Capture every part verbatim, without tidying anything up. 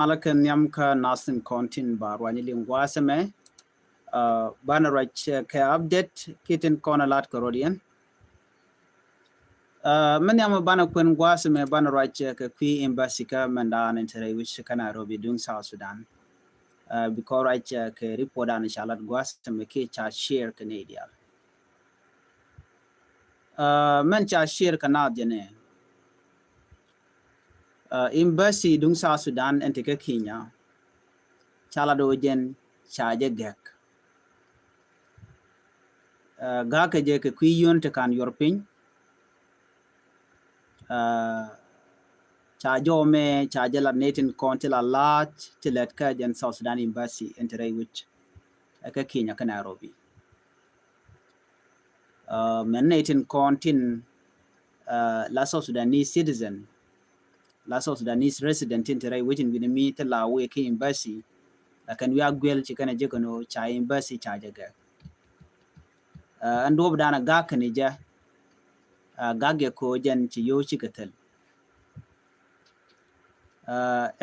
Malä kɛ nhiam kä nasin kɔn tin ba ruany liŋ gua̱a̱th ɛmɛ. Banɛ ruac kɛ update kiɛ tin kɔn a lat kɛ rɔ̱diɛn. Mɛ nhiam banɛ kuɛn gua̱a̱th ɛmɛ banɛ ruac kɛ kui̱ embassy kä mɛn daan in te rɛy wi̱c kä Nairobi duŋ South Sudan. Bi kɔn ruac kɛ report daan ca lat gua̱a̱th ɛmɛ kiɛ ca share kɛ nɛy diaal. Mɛn ca share kɛ naath jɛ nɛ. Embassy duŋ South Sudan ɛn ti kä Kenya ca lat wä jɛn ca jɛ gɛk. Gak kɛ jɛ kɛ kui̱ yio̱n ti kan yuɔr piny. Ca jɔw mɛ ca jɛ lat nɛy tin kɔn ti la la̱a̱c ti lɛt kä jɛn South Sudan embassy ɛn ti rɛy wi̱c kä Kenya kä Nairobi. Mɛn nɛy tin kɔn tin la South Sudanese citizen, la South Sudanese resident tin ti rɛy wi̱c in wi̱ni mi ti la wee kä embassy. Lakin wi̱i̱ a guɛl ci kɛn a jɛ kɛn ɣöö ca embassy ca jɛ gɛk. Ɛn duɔ̱p danɛ gak kɛn jɛ gak jɛ ko̱ jɛn ci yo̱o̱ cikɛ thil.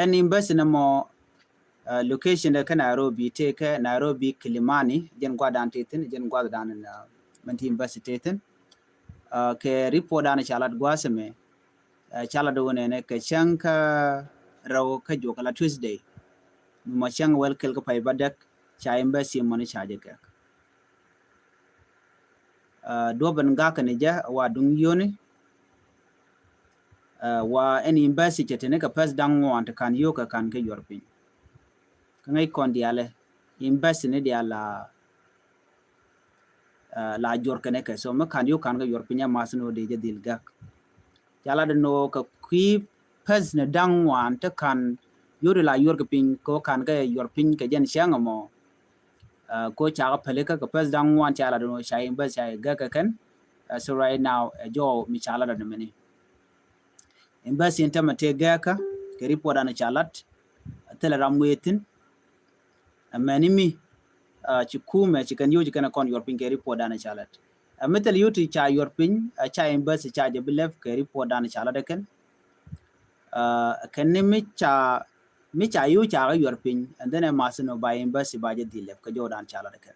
Ɛn embassy nɛ mɔ location dɛ kä Nairobi tëë kä Nairobi Kilimani jɛn gua̱dan tëë thin jɛn gua̱dan mɛn ti embassy tëë thin. Kɛ report danɛ ca lat gua̱a̱th ɛmɛ ca lat wä nɛnɛ kɛ cäŋ kä rɛw kä juɔk kɛ la Tuesday. Mi mɔ cäŋ wäl kɛl kä pay bädäk ca embassy mɔni ca jɛ gɛk. Duɔ̱p ɛn gak kɛn jɛ wa duŋ yio̱ni. Wa ɛn embassy cɛ tini kɛ pɛth da̱ŋ ŋuan ti kan yio̱k kɛ kan kɛ yuɔr piny. Kä ŋäc kɔn diaalɛ embassy ni diaal la la juɔr kɛn kɛ so mi kan yio̱k kan kɛ yuɔr piny a math ni wä dee jɛ dhil gak. Ca lat ni wä kɛ kui̱ pɛth ni da̱ŋ ŋuan ti kan yio̱k di la yuɔr kɛ piny kɛ wä kan kɛ yuɔr piny kɛ jɛn cäŋ ɛmɔ. Ko ca kɛ päli kä kɛ pɛth da̱ŋ ŋuan ca lat ni wä ca embassy ca gak kɛ kɛn. So right now ɛ jɔw mi ca lat ni mini. Embassy in tämɛ tëë gɛɛkä kɛ report an ca lat. Thilɛ ram wee thi̱n. Ɛmɛni mi ci kumɛ ci kɛn yo̱c kɛn kɔn yuɔr piny kɛ report an ca lat. Ɛ mi thil yo̱c ti ca yuɔr piny ɛ ca embassy ca jɛ bi lɛp kɛ report an ca lat ɛ kɛn. Kɛn ni mi ca mi ca yo̱c ca kɛ yuɔr piny and then ɛ math ni ba embassy ba jɛ dhil lɛp kɛ jɔw dan ca lat ɛ kɛn.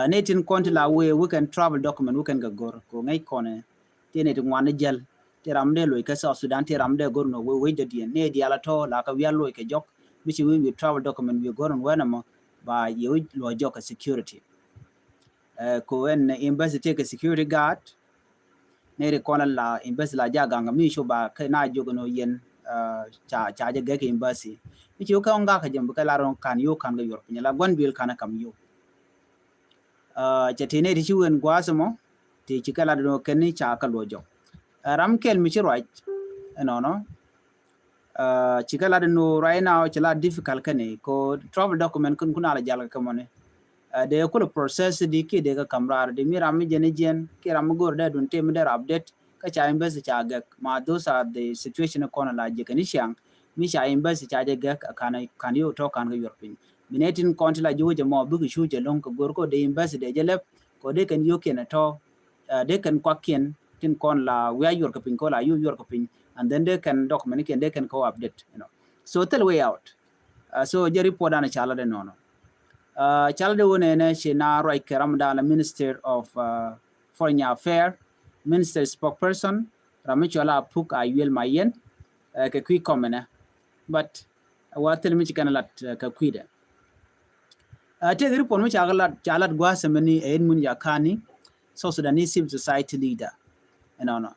Ni tin kɔn ti la wee wä kɛn travel document wä kɛn kɛ go̱r ko ŋäc kɔn ɛ ti ni ti ŋuan ni jäl ti ram dee loc kɛ South Sudan ti ram dee go̱r nɔ wee wec dɔ̱diɛn ni diaal a tɔ la kɛ wial loc kɛ jɔk mi ci wee wee travel document wee go̱r ni wee nɔmɔ ba yɛ wec luɔ jɔk kɛ security. Ko ɛn embassy tëë kɛ security guard. Neri kɔn la embassy la ja gaŋ mi cu ba kɛ na jok ni yɛn ca ca jɛ gɛk embassy. Mi ci wä kɛ ŋa kɛ jɛ bi kɛ la rɔŋ kan yo̱k kan kɛ yuɔr piny la gua̱n duël kan kam yo̱k. Cɛ ti neri ci wen gua̱a̱th mɔ ti ci kɛ la dɔn kɛn ni ca kɛ luɔ jɔk. Ram kɛl mi ci ruac ɛnɔnɔ. Ci kɛ lat ni right now ci la difficult kɛn ko travel document kun kun ala jal kɛ mɔni. Dee kulɛ process di kiɛ dee kɛ kam raar di mi ram mi jɛn jiɛn kiɛ ram mi go̱r dee dun tëë mi dee update kä ca embassy ca gɛk ma those are the situation kɔn la jɛ kɛn ciaŋ. Mi ca embassy ca jɛ gɛk kan kan yo̱k tɔ kan kɛ yuɔr piny. Mi nɛ tin kɔn ti la ji̱ wä jɛ mɔ bikɛ cu jɛ lo̱ŋ kɛ go̱r ko dee embassy dee jɛ lɛp ko dee kɛn yo̱k kiɛn tɔ. Dee kɛn kuak kiɛn tin kɔn la wi̱i̱ a yuɔr kɛ piny ko la yo̱k yuɔr kɛ piny and then dee kɛn document kiɛn dee kɛn ko update you know. So thil way out. So jɛ report dan ca la dee nɔnɔ. Ca la dee wä nɛnɛ ci na ruac kɛ ram dan la Minister of Foreign Affair, Minister spokesperson ram mi cɔl a Puk a yuel ma yɛn kɛ kui̱ kɔmɛnɛ. But wa thil mi ci kɛn lat kɛ kui̱dɛ. Tëëk report mi ca lat ca lat gua̱a̱th mɛni ɛ in mun ya kani South Sudanese civil society leader. Ɛnɔnɔ.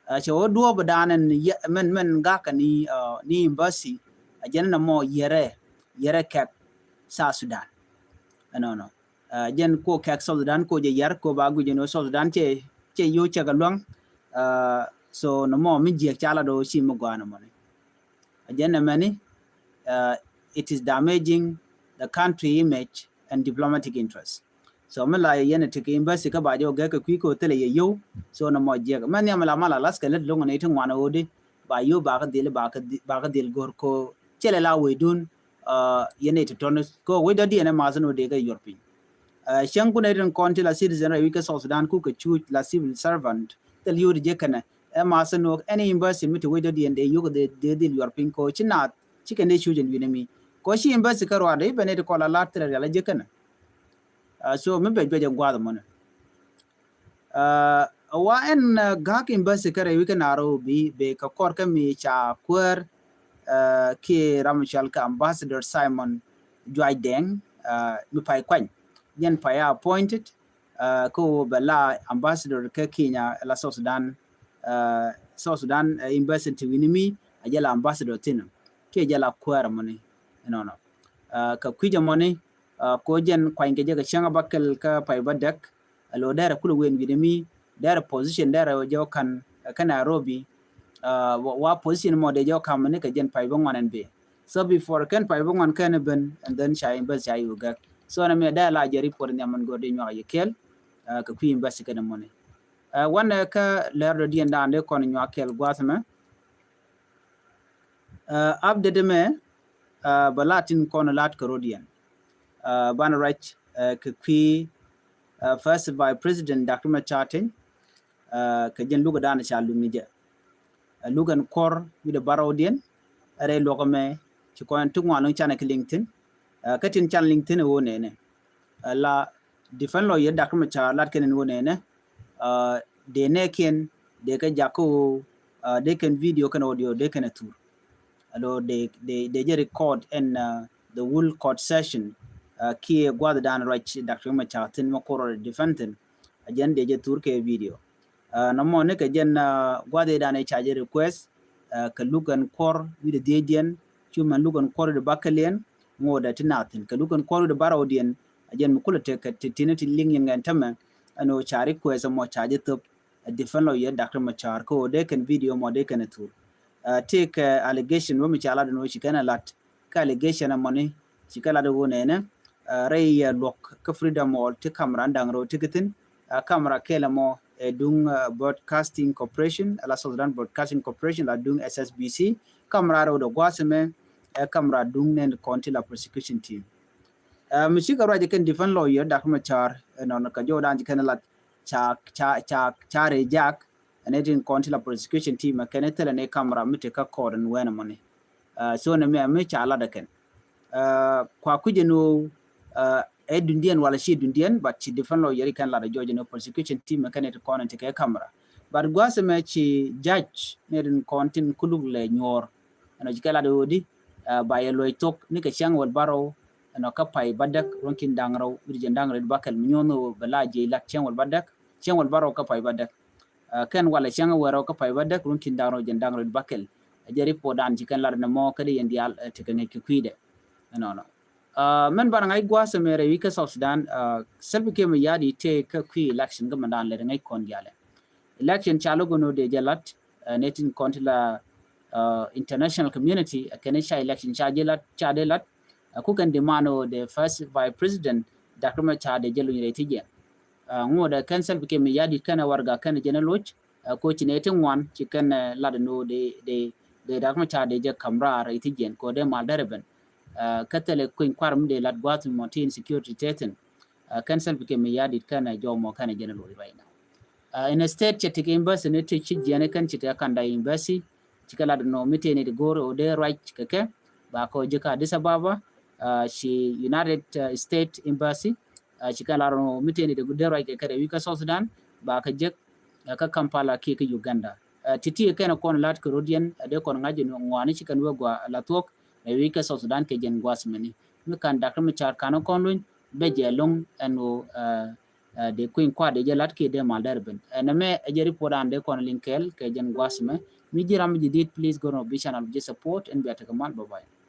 Cɛ wä duɔ̱ɔ̱p dan ɛn mɛn mɛn gak ni ni embassy a jɛn na mɔ yɛrɛ yɛrɛ kɛk South Sudan. Ɛnɔnɔ. Jɛn ko kɛk South Sudan ko jɛ yɛr ko ba guic ɛn wä South Sudan cɛ cɛ yo̱ cɛ kɛ luaŋ. So na mɔ mi jiɛk ca la do ci mi gɔaa na mɔni. A jɛn na mɛni it is damaging the country image and diplomatic interest. So mi la yɛn ti kɛ embassy kä ba jɛ wä gɛk kɛ kui̱ kɛ wä thilɛ yɛ yio̱w. So na mɔ jiɛk mɛ nhiam la mal Alaska lät loŋ ni ti ŋuan wä di ba yio̱w ba kä dhil ba kä dhil go̱r ko cɛlɛ la wecdun. Yɛn ti tɔn ko wec dɔ̱diɛn ɛ math ni wä dee kɛ yuɔr piny. Cäŋ kun ɛ tin kɔn ti la citizen rɛy wi̱c kä South Sudan ku kɛ cuuc la civil servant thil yio̱w di jɛ kɛnɛ. Ɛ math ni wä ɛn embassy mi ti wec dɔ̱diɛn dee yio̱k dee dhil yuɔr piny ko ci naath. Ci kɛn dee cuc ɛn wi̱ni mi kɔ ci embassy kä ruaadɛ i̱ bɛ ni ti kɔl a lat thilɛ rial a jek kɛnɛ. So mi bɛ juɔc ɛn gua̱a̱th ɛmɔni. Wa ɛn ga̱a̱k embassy kä rɛy wi̱i̱ kä Nairobi bɛ kɛ kɔr kä mi ca kuäär kiɛ ram mi cɔal kä Ambassador Simon Juac Deng mi pay kuany jɛn pay a appointed kä wä bɛ la ambassador kä Kenya la South Sudan. South Sudan embassy ti wi̱ni mi a jɛ la ambassador thin kiɛ jɛ la kuäär mɔni. Inɔnɔ kɛ kui̱c ɛmɔni ko jɛn kuany kɛ jɛ kɛ cäŋ a bäkɛl kä pay bädäk. Alo dɛrɛ kulɛ wen wi̱ni mi dɛrɛ position dɛrɛ jɛ wä kan kä Nairobi. Wa position mɔ dee jɛ wä kam ni kɛ jɛn pay bä ŋuan ɛn bee. So before kɛn pay bä ŋuan kɛn ben and then ca embassy ca yuk gɛk. So na mi dɛrɛ la jɛ report ni amɛn gɔr dee nyuak yɛ kɛl kɛ kui̱ embassy kɛn mɔni. Wanɛ kä lɛr dɔ diɛn daan dee kɔn nyuak kɛl gua̱th mɛ. Update mɛ bɛ latin kɔn lat kɛ rodiɛn. Banɛ ruac kɛ kui̱ first vice president Doctor Machar Teny kɛ jɛn luk dan ca luk ni jɛ. Luk ɛn kuɔr wi̱dɛ barɔwdiɛn rɛy luɔk mɛ ci kɔn ti ŋuan luŋ canɛ kɛ liŋ thin. Kä tin can liŋ thin ɛ wä nɛnɛ la defense lawyer Doctor Machar lat kɛn ɛn wä nɛnɛ. Dee nɛɛkiɛn dee kɛ jak kä wä dee kɛn video kɛn audio dee kɛn ɛ thur. Alo dee dee jɛ record ɛn the whole court session kiɛ gua̱th dan ruac Doctor Machar thin mɛ kuɔr defense thin. A jɛn dee jɛ thur kɛ video. Nɔmɔ ni kɛ jɛn gua̱th dan ɛ ca jɛ request kɛ luk ɛn kuɔr wi̱dɛ dhiecdiɛn cu mɛn luk ɛn kuɔr wi̱dɛ bakɛliɛn ŋo̱o̱dɛ ti nathin kɛ luk ɛn kuɔr wi̱dɛ barɔwdiɛn. A jɛn mi kulɛ tek kɛ ti tini ti liŋ yɛn ɛn tämɛ ɛn ɣöö ca request ɛmɔ ca jɛ thop. Defense lawyer Doctor Machar kä ɣöö dee kɛn video mɔ dee kɛn ɛ thur. Ti kɛ allegation wä mi ca lat ɛn ɣöö ci kɛn ɛ lat kä allegation ɛmɔni ci kɛ lat ɛ ɣöö nɛnɛ rɛy luɔk kä Freedom Hall ti camera da̱ŋ rɛw ti kɛ thin. Camera kɛl ɛmɔ ɛ duŋ Broadcasting Corporation ala South Sudan Broadcasting Corporation la duŋ S S B C. Camera rɛw dɔ gua̱a̱th ɛmɛ ɛ camera duŋ nɛn kɔn ti la prosecution team. Mi cikɛ ruac kɛn defense lawyer Doctor Machar ɛnɔn kɛ jɔw dan ci kɛn lat ca ca ca ca reject. Ɛn ɛ tin kɔn ti la prosecution team ɛ kɛn ɛ thilɛ ni camera mi ti kä court ɛn wɛn ɛmɔni. So ni mɛ mi ca lat ɛ kɛn kua kui̱c ɛn ɣöö ɛ dundiɛn wala ci dundiɛn but ci defense lawyer kɛn lat ɛ jɔc ɛn ɣöö prosecution team ɛ kɛn ɛ ti kɔn ɛ ti kɛ camera. But gua̱a̱th ɛmɛ ci judge ni tin kɔn tin kuluk lɛ nyuɔɔr ɛn ɣöö ci kɛ lat ɛ ɣöö di ba yɛ luɔc thok ni kɛ cäŋ wäl barɔw ɛn ɔ kä pay bädäk ruɔ̱n ki̱n da̱ŋ rɛw wi̱cdɛ jiɛn da̱ŋ rɛw wi̱cdɛ bäkɛl mi nyuɔ̱n ɣöö bɛ la jiɛc lat cäŋ wäl bädäk cäŋ wäl barɔw kä pay bädäk. Kɛn walɛ cäŋ wäl rɛw kä pay bädäk ruɔ̱n ki̱n da̱ŋ rɛw jiɛn da̱ŋ rɛw wi̱cdɛ bäkɛl. A jɛ report dan ci kɛn lat nɛ mɔ kä di yɛn diaal tekɛ ŋäc kɛ kui̱dɛ. Ɛnɔnɔ mɛn banɛ ŋa̱c gua̱a̱th ɛmɛ rɛy wi̱c kä South Sudan. Salva Kiir Mayardit tëë kä kui̱ election kä mɛn dan lɛ ŋäc kɔn diaalɛ. Election ca lo̱k ɛn ɣöö dee jɛ lat nɛ tin kɔn ti la international community kɛn ca election ca jɛ lat ca dee lat. Ku kɛn demand ɣöö the first vice president Doctor Machar dee jɛ luny rɛy ti jɛ. Ŋuɔ̱t ɛ kɛn Salva Kiir Mayardit kɛn ɛ warɛga kɛn ɛ jɛn ɛ loc. Ko ci nɛ ti ŋuan ci kɛn lat ɛn ɣöö dee dee dee Doctor Machar dee jɛ ka̱m raar rɛy ti jɛ ko dee mal derɛ ben. Kä thilɛ kui̱ny kuar mi dee lat gua̱a̱th mɔ ti insecurity te thin. Kɛn Salva Kiir Mayardit kɛn ɛ jɔw mɔ kɛn ɛ jɛn ɛ loc right now. In a state cɛ ti kɛ embassy ni ti ci jiɛn kɛn ci ti kanda embassy. Ci kɛ lat ɛn ɣöö mi tëë ni ti go̱o̱r ɣöö dee ruac kɛ kɛ ba kɔ ji̱ kä Addis Ababa. Ci United State Embassy ci kɛn lar ɛn ɣöö mi tëë ni ti dee ruac kɛ kɛ rɛy wi̱c kä South Sudan ba kɛ jek kä Kampala kiɛ kä Uganda. Ti ti kɛn kɔn lat kɛ rodiɛn dee kɔn ŋa̱c ɛn ŋuani ci kɛn wee gua la thuɔ̱k rɛy wi̱c kä South Sudan kɛ jɛn gua̱a̱th mɛni mi kan Doctor Machar kan kɔn luny bɛ jɛ loŋ ɛn ɣöö dee kui̱ny kua̱r dee jɛ lat kiɛ dee mal derɛ ben. Ɛn ɛmɛ ɛ jɛ report an dee kɔn liŋ kɛɛl kɛ jɛn gua̱a̱th mɛ. Mi ji̱ ram mi ji̱ dit please go no bi channel bi jɛ support ɛn bia tekɛ mal. Bye bye.